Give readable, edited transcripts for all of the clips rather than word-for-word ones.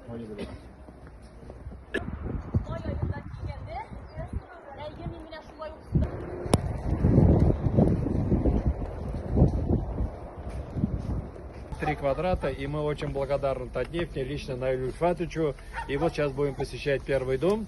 Май аенда килгәндә, әйе, мин менә шулай ук Три квадрата, и мы очень благодарны Татнефти, лично Наилю Ильфатовичу. И вот сейчас будем посещать первый дом.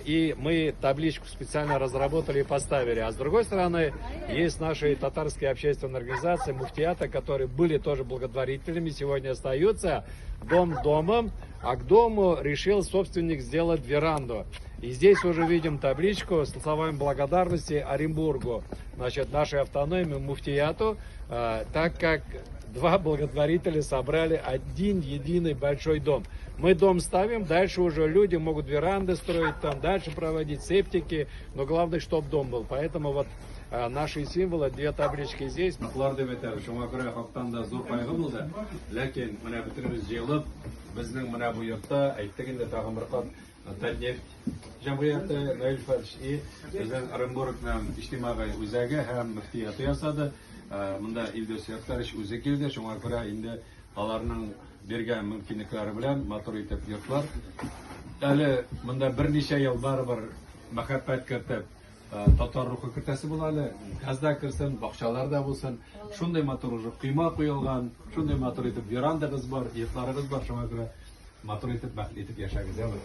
И мы табличку специально разработали и поставили. А с другой стороны, есть наши татарские общественные организации, муфтията, которые были тоже благотворителями, сегодня остаются. Дом домом, а к дому решил собственник сделать веранду. И здесь уже видим табличку с словами благодарности Оренбургу, значит, нашей автономии, муфтияту, так как два благотворителя собрали один единый большой дом. Мы дом ставим, дальше уже люди могут веранды строить, там дальше проводить септики, но главное, чтобы дом был. Поэтому вот наши символы, две таблички здесь. Аклар дип әйтәбез, шуңа күрә хактан да зур кайгы булды. Ләкин менә бөтенебез җыелып, безнең менә бу йортта әйттек инде тагын бер кат Татнефть җәмгыяте, Наил Фатич и безнең Оренбургның иҗтимагый үзәге һәм мөфтияте ясады. Монда Илдус Яктарич үзе килде, шуңа күрә инде аларның биргән мөмкинлекләре белән матур итеп йортлар. Әле монда берничә ел барыбер мәхәббәт кертеп, татар рухы кертәсе була әле. Газ да керсен, бакчалар да булсын. Шундый матур уже койма куелган, шундый матур итеп верандагыз бар, йортларыгыз бар, шуңа күрә матур итеп, бәхетле итеп яшәгез, яме.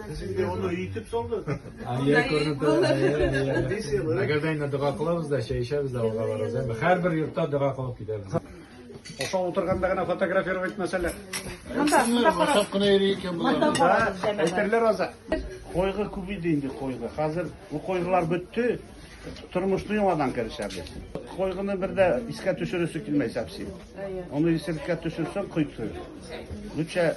Без инде аны өйтеп салдык. Әйе, күренеп тора. Әгәр дә инде дога кылабыз да, чәй эчәбез дә, алга барабыз. Әмма һәрбер йортта дога кылып китәбез. Ашап утырганда гына фотографировать итмәсәләр. Монда, монда кара. Ашап кына йөри икән болар. Да, әйтерләр азак. Койгы күп иде инде койгы. Хәзер бу койгылар бетте. Тормышны яңадан керешәбез. Койгыны бер дә искә төшерәсе килмәй совсем. Аны искә төшерсәң койты. Лучше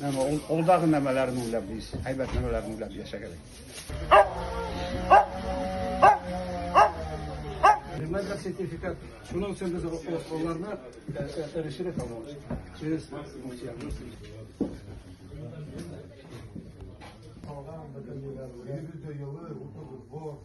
нәмә, алдагы нәмәләрне уйлап, без әйбәт нәмәләрне уйлап яшәгән. Бирмәделәр сертификат. Шуның өчен без аларны решили помочь. Через муфтият. Өебездә елы, утыбыз бар.